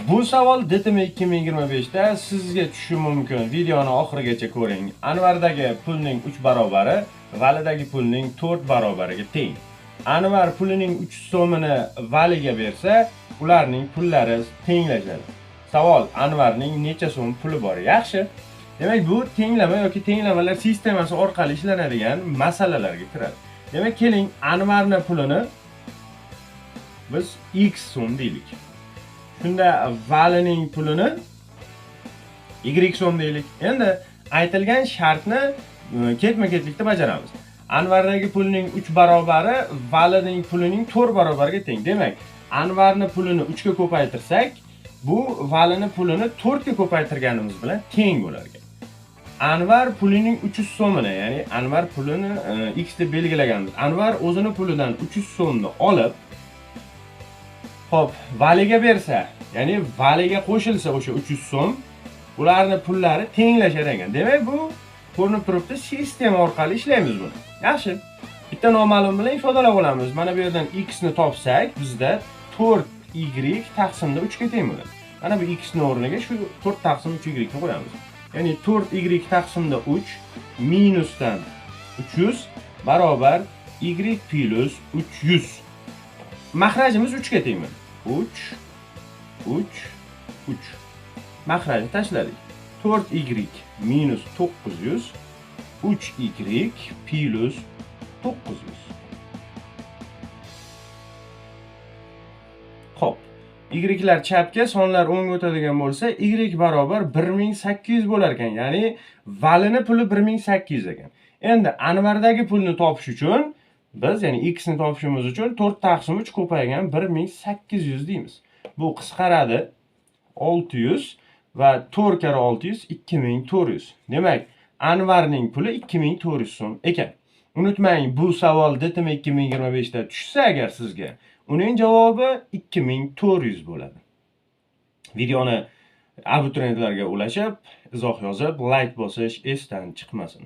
Bu savol DTM 2025 da sizga tushishi mumkin. Videoni oxirigacha ko'ring. Anvardagi pulning 3 barobari Validagi pulning 4 barobariga teng. Anvar pulining 3 so'mini Valiga bersa, ularning pullari tenglashadi. Savol: Anvarning necha so'm puli bor? Yaxshi. Demak, bu tenglama yoki tenglamalar sistemasi orqali ishlanadigan masalalarga kiradi. Demak, keling, Anvarning pulini biz x so'm deylik. Shunda Valining pulini y so'm deylik. Endi aytilgan shartni ketma-ketlikda bajaramiz. Anvardagi pulning 3 barobari Valining pulining 4 barobariga teng. Demak, Anvarning pulini 3 ga ko'paytirsak, bu Valining pulini 4 ga ko'paytirganimiz bilan teng bo'lar ekan. Anvar pulining 300 so'mini, ya'ni Anvar pulini x deb belgilaganmiz. Anvar o'zini pulidan 300 so'mni olib, xo'p, Valiga bersa, ya'ni Valiga qo'shilsa o'sha 300 so'm, ularning pullari tenglashar ekan. Demak, bu ko'rinib turibdi, sistema orqali ishlaymiz buni. Yaxshi. Bitta noma'lum bilan ifodalab olamiz. Mana bu yerdan x ni topsak, bizda 4y taqsimda 3 ga teng bo'ladi. Mana bu x ni o'rniga shu 4 taqsim 3y ni qo'yamiz. Ya'ni 4y taqsimda 3 minusdan 300 barobar y plus 300. Maxrajimiz 3 ga teng bo'ladi. 3 3 3. Maxrajni tashladik. 4y minus 900 3y plus 900. Xo'p, y'lar chapga, sonlar o'ngga o'tadigan bo'lsa, y barobar 1800 bo'lar ekan. Ya'ni Valini puli 1800 ekan. Endi Anvardagi pulni topish uchun biz, ya'ni x ni topishimiz uchun 4 taqsim 3 ko'paygan 1800 deymiz. Bu qisqaradi 600 va 4 karra 600 2400. Demak, Anvarning puli 2400 so'm ekan. Unutmang, bu savol DTM 2025 da tushsa agar sizga, uning javobi 2400 bo'ladi. Videoni abituriyentlarga ulashib, izoh yozib, like bosish esdan chiqmasin.